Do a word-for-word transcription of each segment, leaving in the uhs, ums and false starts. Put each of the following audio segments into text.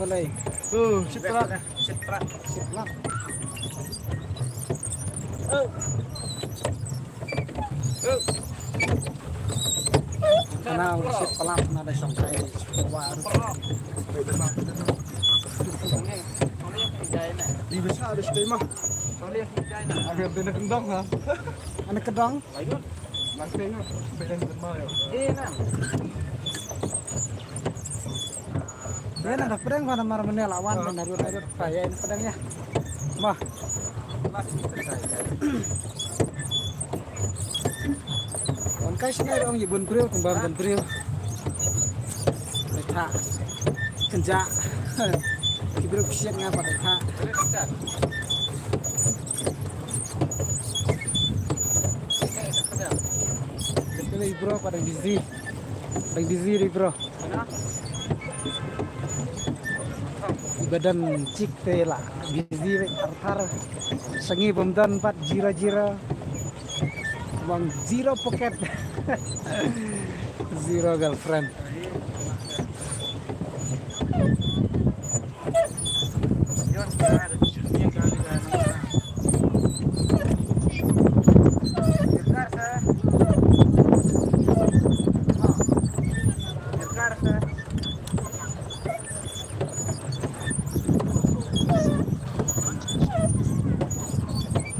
Balei? Oh, shit prak. Shit prak. Shit prak. Oh. Oh. Kana shit prak na da shong kai. Wa. Di besar ada shit mah. Ada kena kendang ha. Ada kedang. Ïa na da pdeng ba namar mynne la wan ban narud narud pa ïa na pdeng ïa. Mo. Wan kai shngain ong ïa bun briew kumba bun briew. Dei tha. Kynja. Ki briew ki siat nga pat dei tha. Dei bro pat dang busy. Dang busy dei bro. Ba don chik te la busy beit thar thar. Sha ngi bym don pat zero zero. Bang zero pocket. Zero girlfriend.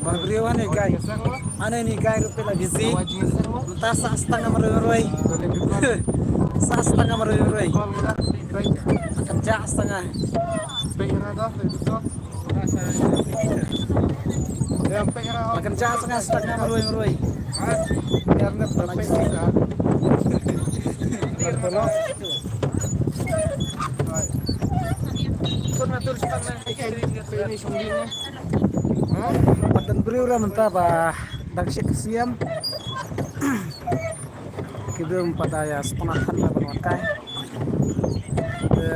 Ba briew ane guy. Ane ni guy ruh pela busy. Mynta sah stang marwei marwei. Sah stang marwei marwei. Kan jah stang. Makan ja setengah setengah marwei marwei. Patan briew ra mynta ba dang shit ka sngi. Ki briew pat da ïa sngewthuh ban wan kai. Te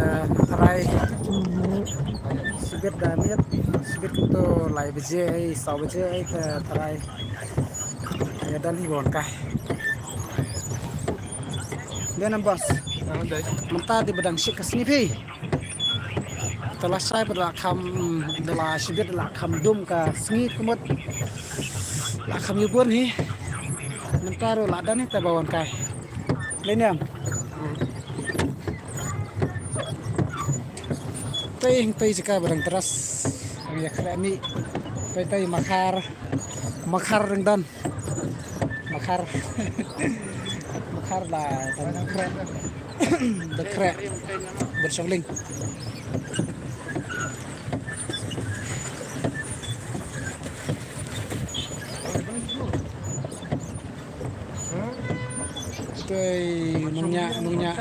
tharai shibit da miet, shibit kumto lai baje ei, saw baje ei, te tharai ïa don hi ban wan kai. Dei nam boss. Mynta dei ba dang shit ka sngi phi. Te lashai pat la kham, da la shibit la kham dum ka sngi kumut. La kham ïa bun hi. Mynta ruh la don hi te ba wan kai. Lei niam. Tei hangtei jaka ba dang tras. Dang ïa khreh mih. Tei tei makhar. Makhar dang don. Makhar. Makhar la dang khreh. Da khreh. Bershong ling. Tei nongñiah, nongñiah.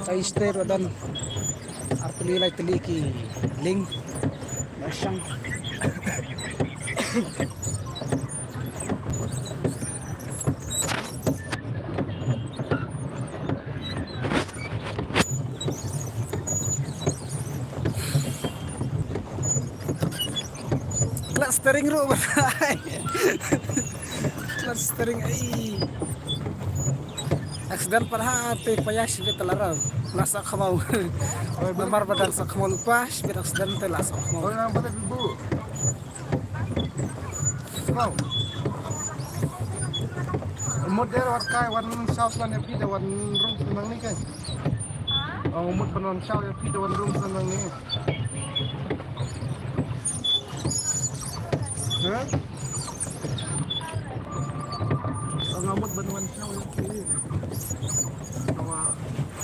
Tei stay ruh don. Ar tylli lai tylli ki ling. Ba shang. Clutch steering ruh ba tai. Clutch steering ai. Accident pat ha te paya shibit la rau. La sa khmau. Namar ba dang sa khmau lypa shibit accident te la sa khmau. Oi, nang balik bu. Wow. Mut der wat kai wan shaw slan ïa phi da wan rung slan nang ni kai. Oh, mut ban wan shaw ïa phi da wan rung slan nang ni. Hah? Oh, nga mut ban wan shaw ïa phi. Nga